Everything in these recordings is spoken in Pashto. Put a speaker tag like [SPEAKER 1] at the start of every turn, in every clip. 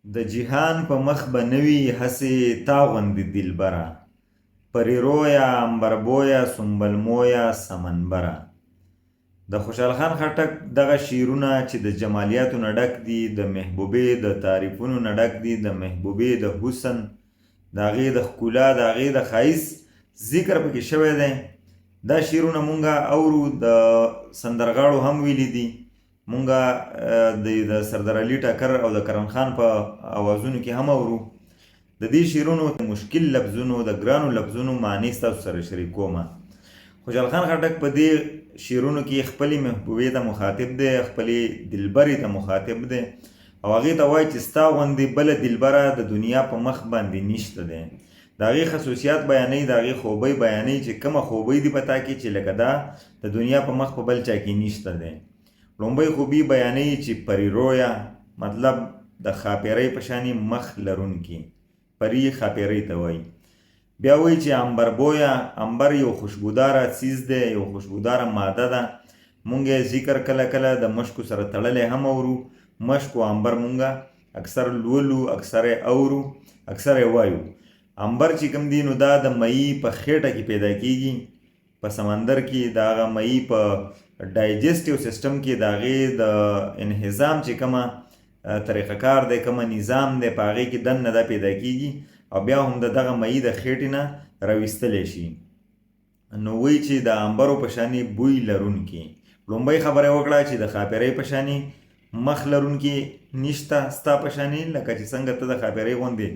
[SPEAKER 1] د جهان په مخ به نه وي هسې تا غوندې دلبره، پري رویه، عنبر بویه، سنبل مویه، سمنبره. د خوشحال خان خټک دغه شعرونه چې د جمالیاتو نه ډک دي، د محبوبې د تعریفونو نه ډک دي، د محبوبې د حسن، د هغې د ښکلا، د هغې د ښایست ذکر پکې شوی دی. دا شعرونه مونږه اورو، د سندرغاړو هم ویلي دي. مونږ د سردار علي ټکر او د کرن خان په اوازونو کې هم اورو. د دې شعرونو د مشکل لفظونو، د ګرانو لفظونو معنی ستاسو سره شریکوم. خوشحال خان خټک په دې شعرونو کې خپلې محبوبې ته مخاطب دی، خپلې دلبرې ته مخاطب دی او هغې ته وایي چې ستا غوندې بله دلبره د دنیا په مخ باندې نشته دی. د هغې خصوصیات بیانوي، د هغې خوبۍ بیانوي چې کومه خوبۍ دي په تا کې چې لکه دا د دنیا په مخ په بل چا کې نشته دی. ړومبۍ خوبي بیانوي چې پري رویه، مطلب د ښاپېرۍ په شانې مخ لرونکي، پري ښاپېرۍ ته وایي. بیا وایي چې عنبر بویه، عنبر یو خوشبوداره څیز دی، یو خوشبوداره ماده ده. مونږ یې ذکر کله کله د مشکو سره تړلی هم اورو. مشک او عنبر مونږ اکثر لولو، اکثر یې اورو، اکثر یې وایو. عنبر چې کوم دي نو دا د مئی په خېټه کې پیدا کیږي، په سمندر کې د هغه مئی په ډایجسټیو سیستم کې د هغې د انهضام چې کومه طریقه کار دی، کومه نظام دی، په هغې کې دننه دا پیدا کیږي او بیا هم د دغه مئی د خېټې نه راویستلی شي. نو وایي چې د عنبرو په شانې بوی لرونکي. لومبۍ خبره یې وکړه چې د ښاپېرۍ په شانې مخ لرونکي نشته ستا په شانې، لکه چې څنګه ته د ښاپېرۍ غوندې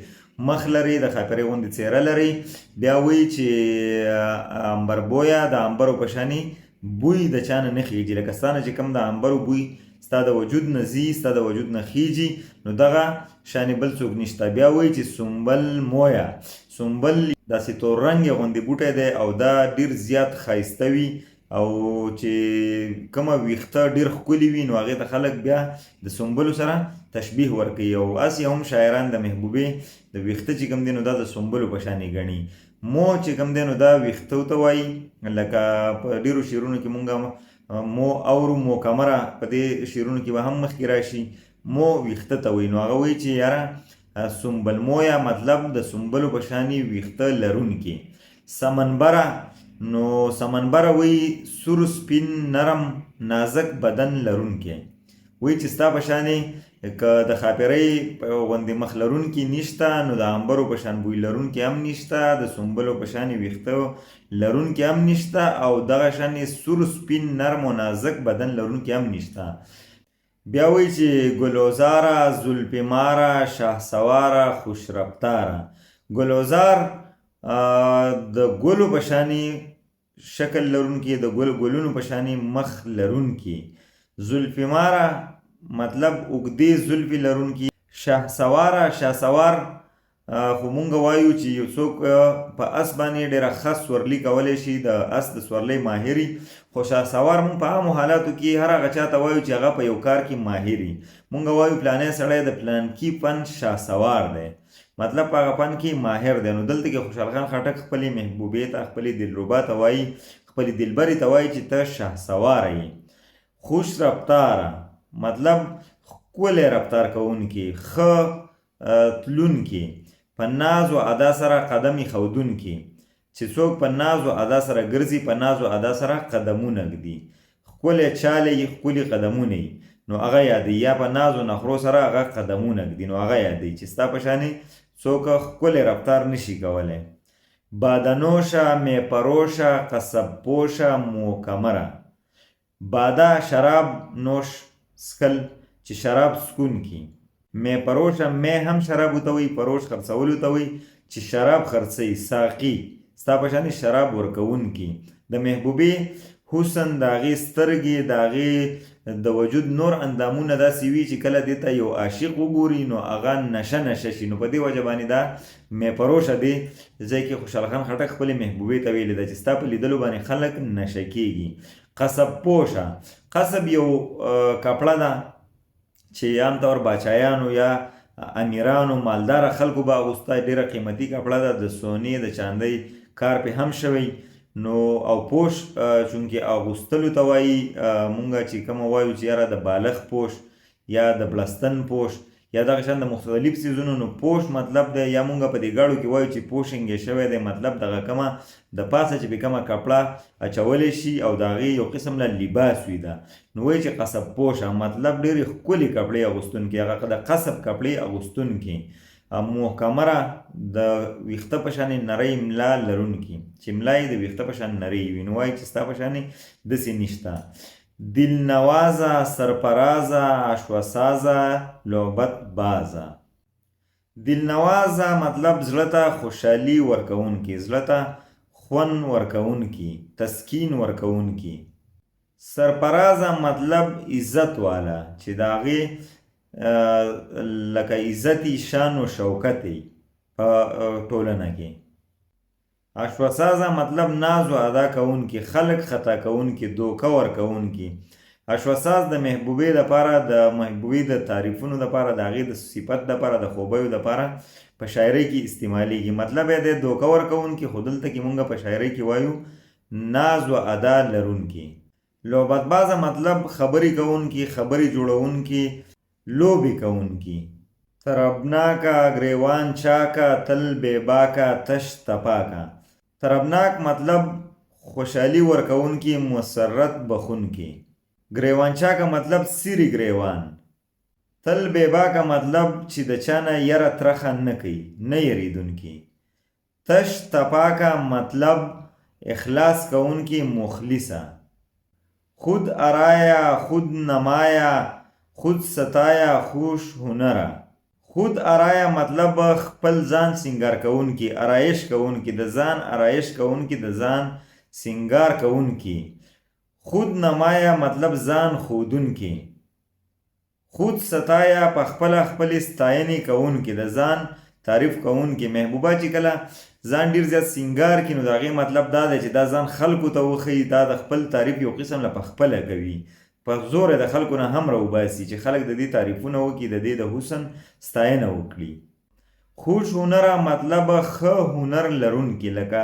[SPEAKER 1] مخ لرې، د ښاپېرۍ غوندې څېره لرې. بیا وایي چې عنبر بویه، د عنبرو په شانې بوی د چا نه نه خېږي، لکه ستا نه چې کوم د عنبرو بوی ستا د وجود نه ځي، ستا د وجود نه خېږي، نو دغه شانې بل څوک نشته. بیا وایي چې سنبل مویه، سنبل داسې تور رنګ غوندې بوټی دی او دا ډیر زیات ښایسته وي او چې کومه ویښته ډیر ښکلي وي نو هغې ته خلک بیا د سنبلو سره تشبیه ورکوي. او هسې هم شاعران د محبوبې د ویښته چې کوم دی نو دا د سنبلو په شان یې ګڼي. مو چې کوم دی نو دا ویښتو ته وایي، لکه په ډیرو شعرونو کې مونږ مو اورو، مو کمره په دې شعرونو کې به هم مخکې راشي، مو ویښته ته وایي. نو هغه وایي چې یاره سنبل مویا، مطلب د سنبلو په شانې ویښته لرونکي. سمنبره، نو سمنبره وایي سور سپین نرم نازک بدن لرونکی. وایي چې ستا په شانې که د ښاپېرۍ غوندې مخ لرونکي نشته، نو د عنبرو په شان بوی لرونکي هم نشته، د سنبلو په شانې ویښته لرونکي هم نشته، او دغه شانې سور سپین نرم او نازک بدن لرونکي هم نشته. بیا وایي چې ګلوزاره، زلفې ماره، شهسواره، خوش رفتاره. ګلوزار د ګلو په شانې شکل لرونکي، د ګل ګلونو په شانې مخ لرونکي. زلفې ماره مطلب اوږدې زلفې لرونکي. شهسواره، شهسوار خو مونږ وایو چې یو څوک په اس باندې ډېره ښه سورلي کولی شي، د اس د سورلۍ ماهر وي. خو شهسوار مونږ په عامو حالاتو کې هر هغه چا ته وایو چې هغه په یو کار کې ماهر وي. مونږ وایو پلانی سړی د پلانکي فن شهسوار دی، مطلب په هغه فن کې ماهر دی. نو دلته کې خوشحال خان خټک خپلې محبوبې ته، خپلې دلربا ته وایي، خپلې دلبرې ته وایي چې ته شهسواره یې. خوش رفتاره مطلب ښکلی رفتار کوونکي، ښه تلونکي، په ناز و ادا سره قدم ایښودونکي، چې څوک په ناز و ادا سره ګرځي، په ناز و ادا سره قدمونه ږدي، ښکلی چالی یي، ښکلي قدمونه یي، نو هغه یادوي. یا په ناز و نخرو سره هغه قدمونه ږدي، نو هغه یادوي چې ستا په شانې څوک ښکلی رفتار نشي کولی. باده نوشه، می پروشه، قصب پوشه، موکمره. باده، شراب نوش، څښل، چې شراب څښونکي. می پروشه، می هم شرابو ته وایي، پروش خرڅولو ته وایي، چې شراب خرڅوي. ساقي، ستا په شانې شراب ورکوونکي. د محبوبې حسن، د هغې سترګې، د هغې د وجود نور اندامونه داسې وي چې کله دې ته یو عاشق وګوري نو هغه نشه نشه شي. نو په دې وجه باندې دا می پروشه دې ځای کې خوشحال خان خټک خپلې محبوبې ته ویلې ده چې ستا په لیدلو باندې خلک نشه کیږي. قصب پوشه، قصب یو کپړه ده چې عام طور باچایانو یا امیرانو مالدار خلکو به اغوسته، ډیره قیمتي کپړه ده، د سونې د چاندۍ کار پې هم شوی. نو او پوش چونکې اغوستلو ته وایي، مونږ چې کومه وایو چې یاره د بالښت پوش یا د بړستن پوش یا دغه شان د مختلف څیزونو نو پوش مطلب دی، یا مونږ په دې ګاډو کې وایو چې پوشنګ یې شوی دی، مطلب دغه کومه د پاسه چې پې کومه کپړه اچولی شي او د هغې یو قسم له لباس وي ده، نو وایي چې قصب پوشه مطلب ډېرې ښکلې کپړې اغوستونکي، هغه د قصب کپړې اغوستونکي، محکمره د ویښته په شانې نرۍ ملا لرونکي، چې ملا یې د ویښته په شان نرۍ وي، نو وایي چې ستا په شانې داسې نشته. دلنوازه، سرپرازه، عشوسازه، لعبت بازه. دلنوازه مطلب زړه ته خوشحالي ورکوونکي، زړه ته خوند ورکوونکي، تسکین ورکوونکي. سرپرازه مطلب عزت والا، چې د هغې لکه عزت شان او شوکت په ټولنه کې. عشوسازه مطلب ناز و ادا کوونکي، خلک خطا کوونکي، دوکه ورکوونکي. عشوساز د محبوبې دپاره، د محبوبې د تعریفونو دپاره، د هغې د صفت دپاره، د خوبیو دپاره په شاعرۍ کې استعمالیږي. مطلب یې دی دوکه ورکوونکي، خو دلته کې مونږ په شاعرۍ کې وایو ناز و ادا لرونکي. لعبت بازه مطلب خبرې کوونکي، خبرې جوړوونکي، لوبې کوونکي. طربناکه، ګریوان چاکه، تل بې باکه، تش تپاکه. طربناک مطلب خوشحالي ورکوونکي، مسرت بخښونکي. ګریوان چاکه مطلب سیري ګریوان. تل بې باکه مطلب چې د چا نه یره ترخه نه کوي، نه یریدونکي. تش تپاکه مطلب اخلاص کوونکي، مخلصه. خود ارایا، خود نمایا، خود ستایا، خوش هنره. خود ارایا مطلب خپل ځان سینګار کوونکي، ارایش کوونکي، د ځان ارایش کوونکي، د ځان سینګار کوونکي. خود نمایا مطلب ځان ښودونکي. خود ستایا په خپله خپلې ستاینې کوونکي، د ځان تعریف کوونکي. محبوبه چې کله ځان ډیر زیات سینګار کړي نو د هغې مطلب دا دی چې دا ځان خلکو ته وښیي، دا د خپل تعریف یو قسم له په خپله کوي، په زوره د خلکو نه هم راوباسي چې خلک د دې تعریفونه وکړي، د دې د حسن ستاینه وکړي. خوش هنره مطلب ښه هنر لرونکي، لکه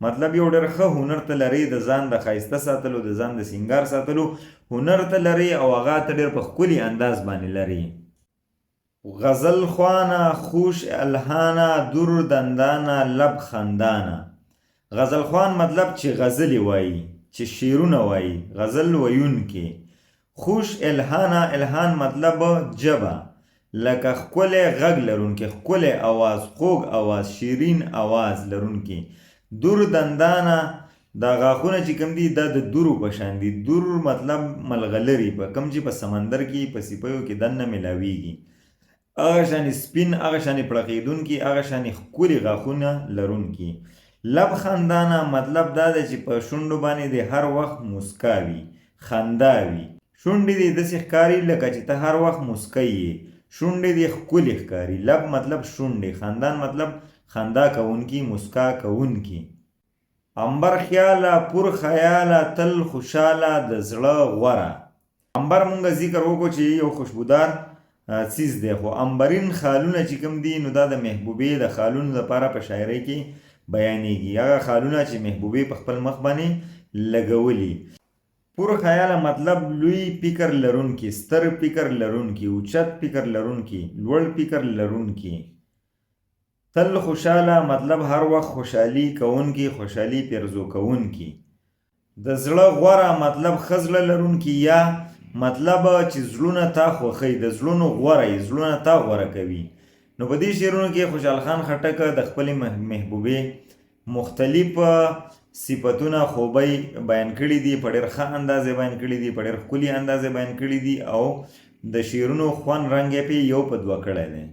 [SPEAKER 1] مطلب یو ډېر ښه هنر ته لري، د ځان د ښایسته ساتلو، د ځان د سینګار ساتلو هنر ته لري او هغه ته ډېر په ښکلي انداز باندې لري. غزل خوانه، خوش الهانه، دور دندانه، لب خندانه. غزل خوان مطلب چې غزلې وایي، چې شعرونه وایي، غزل ویونکي. خوش الهانه، الهان مطلب ژبه، لکه ښکلی غږ لرونکي، ښکلی اواز، خوږ اواز، شیرین اواز لرونکي. دور دندانه، دا غاښونه چې کوم دي دا د دورو په شان دي. دور مطلب ملغلري، په کوم چې په سمندر کې په سیپیو کې دننه ملاویږي، هغه شانې سپین، هغه شانې پړقېدونکي، هغه شانې ښکلي غاښونه لرونکي. لب خندانه مطلب دا دی چې په شونډو باندې دې هر وخت موسکا وي، خندا وي. شونډې دې داسې ښکاري لکه چې ته هر وخت موسکی یې، شونډې دې ښکلې ښکاري. لب مطلب شونډې، خندان مطلب خندا کوونکي، موسکا کوونکي. عنبر خیاله، پور خیاله، تل خوشاله، د زړه غوره. عنبر مونږ ذکر وکړو چې یو خوشبودار څیز دی، خو عنبرین خالونه چې کوم دي نو دا د محبوبې د خالونو لپاره په شاعرۍ کې بیانېږي، هغه خالونه چې محبوبې په خپل مخ باندې لګولي. پور خیاله مطلب لوی فکر لرونکي، ستر فکر لرونکي، اوچت فکر لرونکي، لوړ فکر لرونکي. تل خوشاله مطلب هر وخت خوشحالي کوونکي، خوشحالي پیرزو کوونکي. د زړه غوره مطلب ښه زړه لرونکي، یا مطلب چې زړونه تا خوښوي، د زړونو غوره یې، زړونه تا غوره کوي. نو په دې شعرونو کې خوشحال خان خټک د خپلې محبوبې مختلف صفتونه خوبۍ بیان کړي دي، په ډېر ښه انداز یې بیان کړي دي، په ډېر ښکلي انداز یې بیان کړي دي او د شعرونو خوند رنګ یې پې یو په دوه کړی دی.